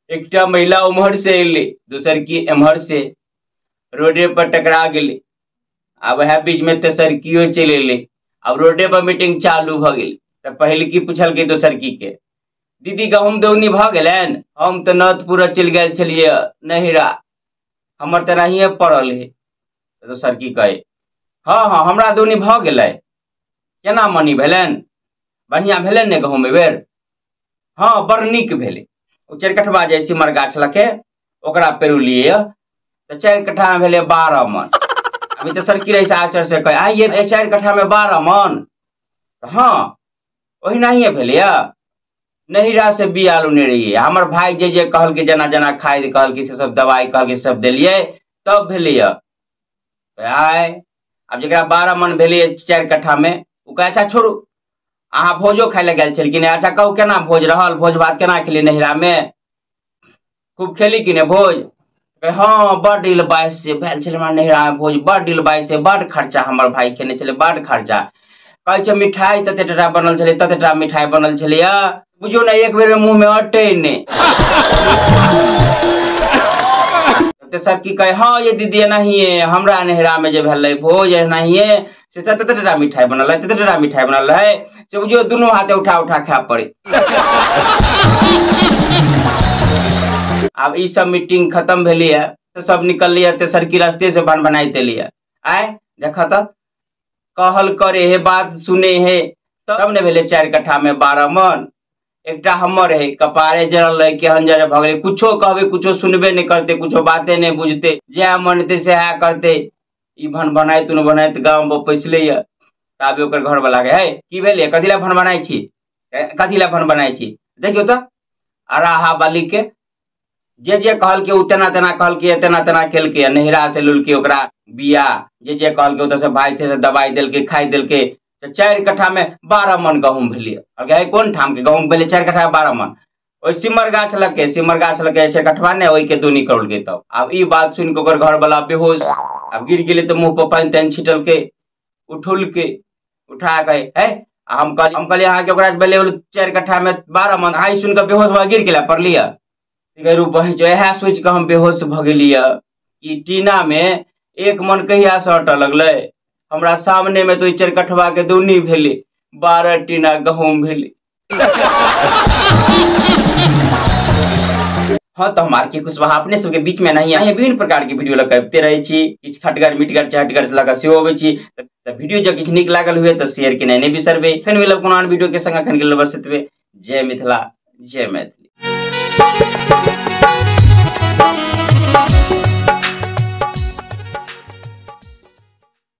एकटा महिला उम्हर से एलै, दोसर की एम्हर से, रोडे पर टकरा गेलै। आब वएह बीच में तेसरकियो चलि एलै। आब रोडे पर मीटिंग चालू भऽ गेलै। तऽ पहिल की पुछलकै दोसरकी के, दीदी गहूँम दौनी भऽ गेलनि? हम तऽ नौतपुरा चलि गेल छलियै नैहरा, हमर तऽ नहिये पड़ल है। दोसर की कहे, हँ हँ हमरा दौनी भऽ गेलै। केना मनी भेलनि? बढ़िआँ भेलनि ने गहूँम एहिबेर? हँ बड़ नीक भेलै। ओ चारि कठबा जे सिमर गाछ लके ओकरा पेरुलियै तऽ 4 कट्ठा में भेलै 12 मन। अभी तऽ सरकी रही से आचर से कहे, आइ ये 4 कट्ठा में 12 मन? हँ ओहिनाहिए भेलैया। नैहरा से बिया लूने रहियै, हमर भाय जे जे कहलकै जेना जेना खाद कहलकै से सब दवाइ कहलकै सब देलियै तब भेलैया। आय आब जकरा 12 मन भेलैया 4 कट्ठा में, ओ कहै अच्छा छोड़ू, अहाँ भोजो खाय लए गेल छलखिन, अच्छा कहू केना भोज रहल, भोज भात केना खेली नैहरा में, खूब खेली कि नहि भोज? हँ बड इलबाइस से भेल छलै हमरा नैहरा में भोज, बड इलबाइस से बड खर्चा हमर भाय खेने छलै, बड खर्चा। कहै छै मिठाई तते टाटा बनल छलै, तते टा मिठाई बनल छलैया, बुझियौ ने एक बेर मुँह में अटै नहि। सब की कहे, हाँ ये दीदी एनाहिए हमरा नैहरा में जे भेलै भोज एनाहिए से तते टाटा मिठाई बनल रहै, तते टाटा मिठाई बनल रहै से बुझियौ दुनू हाथे उठा उठा खाय पड़े। आब ई सब मीटिंग खत्म भेलैया तऽ सब निकललियै तेसरकी रास्ते से बन बनाइत एलियै। आय देख तऽ कहल करे हे बात सुने हे तब ने भेलै 4 कट्ठा में 12 मन। एकटा हमर है कपारे जरल रहे केहन जरे भऽ गेलै, कुछो कहबै कुछो सुनबे नहि करते, कुछो बाते नहि बुझते, जएह मन हेतै सएह करते। ई भन बनाइत उन बनाइत गाँव पर पैसलैया ताबे ओकर घर वाला के, हे की भेलै, कथी लए भन बनाइ छी, कथी लए भन बनाइ छी? देखियौ तऽ अराहा बाली के जे जे कहलकै ओ तेना तेना कहलकै, तेना तेना केलकै। नैहरा से लुलकै ओकरा बिया, जे जे कहलकै ओतऽ से भाय थे से दवाइ देलकै खाइ देलकै तऽ 4 कट्ठा में 12 मन गहूँम भेलै। कहलकै कोन ठाम के गहूँम भेलै 4 कट्ठा में 12 मन? ओहि सिमर गाछ लगे, सिमर गाछ लगे 4 कट्ठवा ने, ओहि के दोनी करलकै। तब आब ई बात सुनि कऽ ओकर घर वाला बेहोश आब गिर गेलै तऽ मुँह पर पानि तानि छिटलकै, उठौलकै, उठा के हे हम कहलियै अहाँके ओकरा भेलै 4 कट्ठा में 12 मन, आइ सुनि कऽ बेहोश भऽ गिर गेला पड़लियै। इएह सोचि कऽ हम बेहोश भऽ गेलियै कि टीना में 1 मन कहिया से अटऽ लगलै, हमरा सामने में तो 4 कट्ठवा के दौनी भेलै, 12 टीना गहूँम भेलै। हाँ तो हम आर के कुशवाहा अपने सबके बीच में नहीं आए विभिन्न प्रकार के वीडियो लग अबिते रहै छी, किछु खटगर मिटगर चहटगर से लग सेहो अबै छी। तऽ वीडियो जँ किछु नीक लागल हुए तऽ शेयर केनाइ नहि बिसरबै। फेर मिलब कोनो आन वीडियो के संग, अखन के लेल बस एतबे। जय मिथिला, जय मैथिली।